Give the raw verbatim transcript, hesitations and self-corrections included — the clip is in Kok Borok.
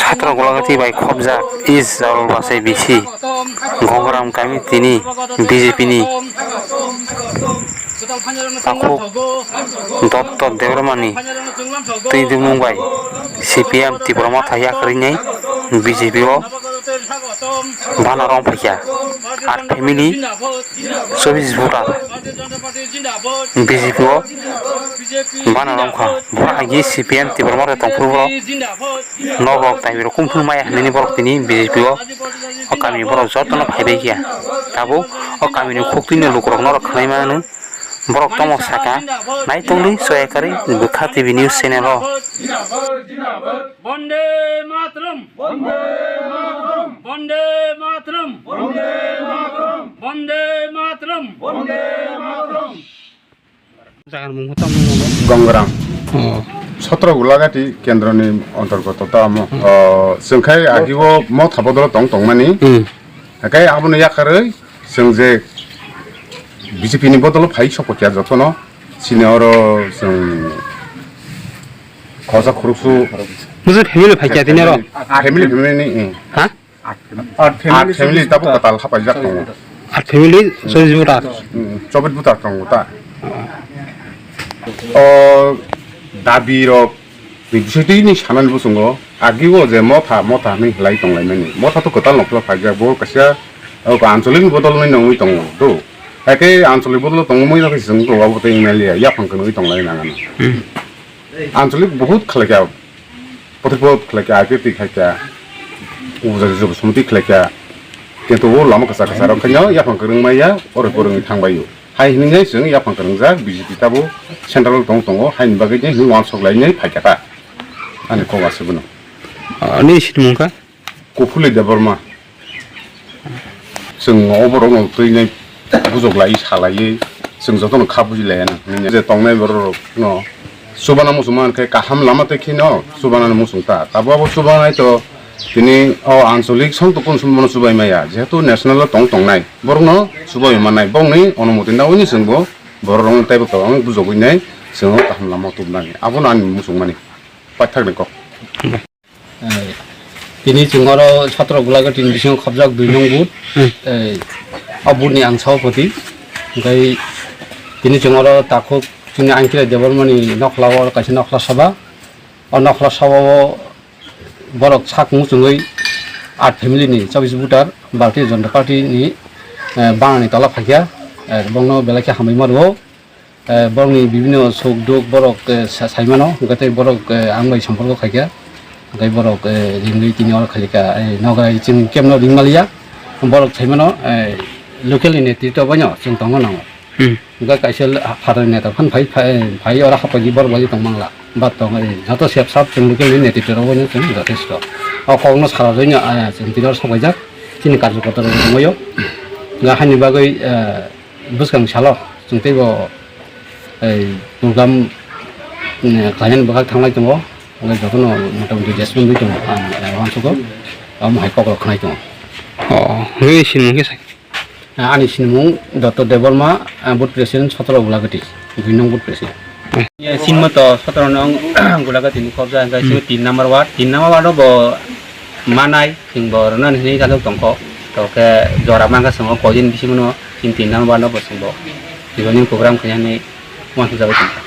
Chhatro Gulagati bai khopjak East Jalbasai B C Gongram kami tini B J P ni takhuk Dotto Debbarmani twi dumung bai C P M Tipra Motha yakarwi nai B J P o bana rong phaikha. At family chobbish voter B J P o bana rong kha. Bo agi C P M Tipra Motha tongphuru borok nogo tai rok kumphuru maya hinwi borok tini B J P o o kami borok jotono phaibai kha. Tabuk o kamini khuktwino lukurok norok khwnai mano. Borok tomo saka, naitongdi soyakari Bwkha T V news channel o. Bande Mataram! Bande Mataram! Bande Mataram! Bande Mataram! Jagan mung tamo. Gongram. Oh. Sotro Gulagati kendroni antargoto tamo. Hmm. Oh, chwngkhai agibo Motha bodolo tong tongmani. Hmm. Hakai abono yakarwi chwng je B J P ni bodolo phai sokpokya jotono. Chini oro chwng khosa khuruksu. Mujhe family phai kya tini oro? Family, family ni, eh. Ha? At family tabo katal hapaijak tongo. At family chobbish voter. Hmm, chobbish voter tongo ta. O dabi rok ni bisingtwi ni sanani bosongo agibo je Motha, Motha hinwi halai tonglaimani. Motha to kwtal nokla phaijak, bo kaisa, o, ancholik ni bodol hinwi nongwi tongo do. Haikhe ancholik bodol tongmani bagwi chwng to abo tei M L A yaphang kwnwi tonglai nangano. Hmm. Ancholik bahut khlaikha, pothor pothor khlaikha, I P F T khlaikha, upajati joto somiti khlaikha. Kintu o lama kwchar kwchar rok khaino yaphang kwrwng maya, oro kwrwngwi thangbaio. Hai hinwi chwng yaphang kwrwngjak B J P tabo central tong tongo, haini bagwi de hinwi wansok lainai phaikha ta. Ani kok aswk bono. Ah, nini sinimung kha? Kufuli Debbarma. Chwng o borok no twi nai bujok lai salaiwi chwng joto no kha buji laiya nang. Je tongnai borok no chubana muchung man khe kaham lama tei kheno chubana muchung ta. Tabo abo chubanai to tini o ancholik song to kun sumano chubai maya. Jehetu national o tong tongnai. Borokno chubai mannai, bongni onumoti nangwi chwngbo borok rokno teibo kwbangma bujogwi nai chwngno kaham lama tubunani. Abono ani muchungmani paithakni kok. Eh, tini chwng oro sotro Gulagati ni bisingo khopjak dui nung booth. Hmm. Eh, o booth ni ang sabapati. Hwnkhe tini chwng oro takhuk chini Angkilai Debbarmani nokla o kaisa nokla sabha. O nokla sabha o borok sak muchungwi at family ni chobbish voter Bharatiya Janata Party ni, eh, banani tola phaikha, eh, bongno belai khe hambai ma rwo. Eh, borokni bibinno suk duk borok, eh, sa-, saimano, hwnkhe tei borok, eh, ang bai somporko khaikha, hwnkhe borok, eh, ringwi tini oro khalikha, eh, nokrai chwng kebno ringmaliya, borok saimano, eh, local ni netritwa baino chwng tongna nango. Hmm. Hwnkhe kaisa phatani neta phan phai, phai, phai oro haphaidi borok bai tong mangla. Ba tong, eh, joto sep sap chwng local ni netritwa rok bai no chwng jothesto. O kok no sara rwino, ah, chwng tini oro sok paijak, chini karjo kotor rok tongbaio. Hwnkhe haini bagwi, eh, bwskang salo chwng teibo, eh, program, eh, khlainani bwkhak thanglai tongo. Hwnkhe jotono mota moti adjustment wi tongo, ang, eh, uansukgo. Omo hai kok rok khnai tongo. Oh, nini sinimung khe sai? Ah, ani sinimung Dotto Debbarma, ah, booth president, sotoro Gulagati, dui nong booth president. Eh, sinmo to sotoro nong Gulagati ni khobja, hwnkhe sini hmm, tin number ward, tin number ward o bo manai, chwng bo rwna hinwi kajak tongkho. To khe jora mankha chwng o koidin bisingo no, tin tin number ward o bo chwng bo. Tiboni program khainani uansukjagwi tongkha.